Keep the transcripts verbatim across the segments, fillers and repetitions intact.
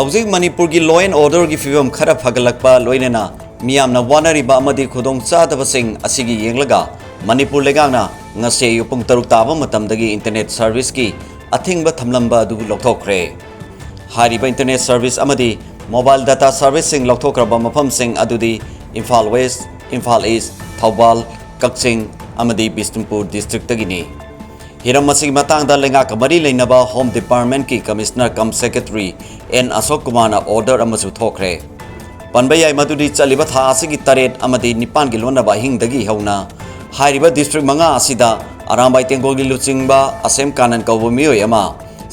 ꯍꯧꯖꯤꯛ ꯃꯅꯤꯄꯨꯔꯒꯤ law and orderꯒꯤ ꯐꯤꯕꯝ ꯈꯔ ꯐꯒꯠꯂꯛꯄ ꯂꯣꯏꯅꯅ ꯃꯤꯌꯥꯝꯅ ꯋꯥꯅꯔꯤꯕ ꯑꯃꯗꯤ ꯈꯨꯗꯣꯡꯆꯥꯗꯕꯁꯤꯡ ꯑꯁꯤꯒꯤ ꯌꯦꯡꯂꯒ ꯃꯅꯤꯄꯨꯔ ꯂꯩꯉꯥꯛꯅ ꯉꯁꯤ ꯑꯌꯨꯛ ꯄꯨꯡ ꯇꯔꯨꯛ ꯇꯥꯕ ꯃꯇꯝꯗꯒꯤ internet serviceꯀꯤ ꯑꯊꯤꯡꯕ ꯊꯝꯂꯝꯕ ꯑꯗꯨ ꯂꯧꯊꯣꯛꯈ꯭ꯔꯦ꯫ ꯍꯥꯏꯔꯤꯕ internet service ꯑꯃꯗꯤ mobile data serviceꯁꯤꯡ ꯂꯧꯊꯣꯛꯈ꯭ꯔꯕ ꯃꯐꯝꯁꯤꯡ ꯑꯗꯨꯗꯤ ꯏꯝꯐꯥꯜ West, ꯏꯝꯐꯥꯜ East, ꯊꯧꯕꯥꯜ, ꯀꯛꯆꯤꯡ ꯑꯃꯗꯤ ꯕꯤꯁꯅꯨꯄꯨꯔ districtꯇꯒꯤꯅꯤ꯫ ꯍꯤꯔꯝ ꯑꯁꯤꯒꯤ ꯃꯇꯥꯡꯗ ꯂꯩꯉꯥꯛꯀ ꯃꯔꯤ ꯂꯩꯅꯕ Home Departmentꯀꯤ Commissioner cum Secretary N Ashok ꯀꯨꯃꯥꯔꯅ order ꯑꯃꯁꯨ ꯊꯣꯛꯈ꯭ꯔꯦ꯫ ꯄꯟꯕ ꯌꯥꯏ ꯃꯗꯨꯗꯤ ꯆꯠꯂꯤꯕ ꯊꯥ ꯑꯁꯤꯒꯤ ꯇꯔꯦꯠ ꯑꯃꯗꯤ ꯅꯤꯄꯥꯟꯒꯤ ꯂꯣꯟꯅꯕ ꯑꯍꯤꯡꯗꯒꯤ ꯍꯧꯅ ꯍꯥꯏꯔꯤꯕ district ꯃꯉꯥ ꯑꯁꯤꯗ ꯑꯔꯥꯝꯕꯥꯏ ꯇꯦꯡꯒꯣꯜꯒꯤ ꯂꯨꯆꯤꯡꯕ ꯑꯁꯦꯝ ꯀꯥꯅꯟ ꯀꯧꯕ ꯃꯤꯑꯣꯏ ꯑꯃ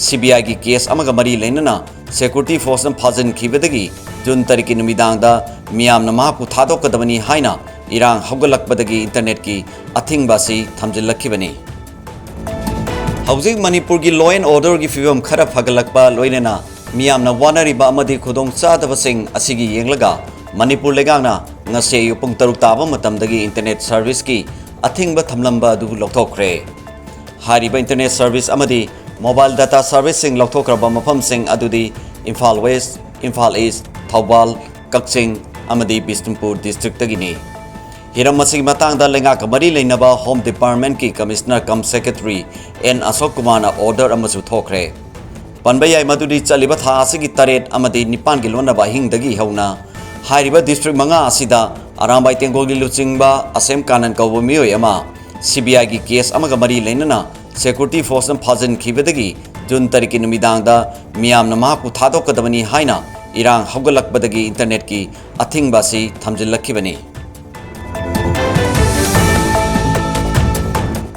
CBIꯒꯤ case ꯑꯃꯒ ꯃꯔꯤ ꯂꯩꯅꯅ security forceꯅ ꯐꯥꯖꯤꯟꯈꯤꯕꯗꯒꯤ ꯖꯨꯟ ꯇꯔꯦꯠꯀꯤ ꯅꯨꯃꯤꯗꯥꯡꯗ ꯃꯤꯌꯥꯝꯅ ꯃꯍꯥꯛꯄꯨ ꯊꯥꯗꯣꯛꯀꯗꯕꯅꯤ ꯍꯥꯏꯅ ꯏꯔꯥꯡ ꯍꯧꯒꯠꯂꯛꯄꯗꯒꯤ internetꯀꯤ ꯑꯊꯤꯡꯕ ꯑꯁꯤ ꯊꯝꯖꯤꯜꯂꯛꯈꯤꯕꯅꯤ꯫ ꯍꯧꯖꯤꯛ ꯃꯅꯤꯄꯨꯔꯒꯤ law and orderꯒꯤ ꯐꯤꯕꯝ ꯈꯔ ꯐꯒꯠꯂꯛꯄ ꯂꯣꯏꯅꯅ ꯃꯤꯌꯥꯝꯅ ꯋꯥꯅꯔꯤꯕ ꯑꯃꯗꯤ ꯈꯨꯗꯣꯡꯆꯥꯗꯕꯁꯤꯡ ꯑꯁꯤꯒꯤ ꯌꯦꯡꯂꯒ ꯃꯅꯤꯄꯨꯔ ꯂꯩꯉꯥꯛꯅ ꯉꯁꯤ ꯑꯌꯨꯛ ꯄꯨꯡ ꯇꯔꯨꯛ ꯇꯥꯕ ꯃꯇꯝꯗꯒꯤ internet serviceꯀꯤ ꯑꯊꯤꯡꯕ ꯊꯝꯂꯝꯕ ꯑꯗꯨ ꯂꯧꯊꯣꯛꯈ꯭ꯔꯦ꯫ ꯍꯥꯏꯔꯤꯕ internet service ꯑꯃꯗꯤ mobile data serviceꯁꯤꯡ ꯂꯧꯊꯣꯛꯈ꯭ꯔꯕ ꯃꯐꯝꯁꯤꯡ ꯑꯗꯨꯗꯤ ꯏꯝꯐꯥꯜ West, ꯏꯝꯐꯥꯜ East, ꯊꯧꯕꯥꯜ, ꯀꯛꯆꯤꯡ ꯑꯃꯗꯤ ꯕꯤꯁꯅꯨꯄꯨꯔ districtꯇꯒꯤꯅꯤ꯫ ꯍꯤꯔꯝ ꯑꯁꯤꯒꯤ ꯃꯇꯥꯡꯗ ꯂꯩꯉꯥꯛꯀ ꯃꯔꯤ ꯂꯩꯅꯕ Home Departmentꯀꯤ Commissioner cum Secretary N Ashok ꯀꯨꯃꯥꯔꯅ order ꯑꯃꯁꯨ ꯊꯣꯛꯈ꯭ꯔꯦ꯫ ꯄꯟꯕ ꯌꯥꯏ ꯃꯗꯨꯗꯤ ꯆꯠꯂꯤꯕ ꯊꯥ ꯑꯁꯤꯒꯤ ꯇꯔꯦꯠ ꯑꯃꯗꯤ ꯅꯤꯄꯥꯟꯒꯤ ꯂꯣꯟꯅꯕ ꯑꯍꯤꯡꯗꯒꯤ ꯍꯧꯅ ꯍꯥꯏꯔꯤꯕ district ꯃꯉꯥ ꯑꯁꯤꯗ ꯑꯔꯥꯝꯕꯥꯏ ꯇꯦꯡꯒꯣꯜꯒꯤ ꯂꯨꯆꯤꯡꯕ ꯑꯁꯦꯝ ꯀꯥꯅꯟ ꯀꯧꯕ ꯃꯤꯑꯣꯏ ꯑꯃ CBIꯒꯤ case ꯑꯃꯒ ꯃꯔꯤ ꯂꯩꯅꯅ security forceꯅ ꯐꯥꯖꯤꯟꯈꯤꯕꯗꯒꯤ ꯖꯨꯟ ꯇꯔꯦꯠꯀꯤ ꯅꯨꯃꯤꯗꯥꯡꯗ ꯃꯤꯌꯥꯝꯅ ꯃꯍꯥꯛꯄꯨ ꯊꯥꯗꯣꯛꯀꯗꯕꯅꯤ ꯍꯥꯏꯅ ꯏꯔꯥꯡ ꯍꯧꯒꯠꯂꯛꯄꯗꯒꯤ internetꯀꯤ ꯑꯊꯤꯡꯕ ꯑꯁꯤ ꯊꯝꯖꯤꯜꯂꯛꯈꯤꯕꯅꯤ꯫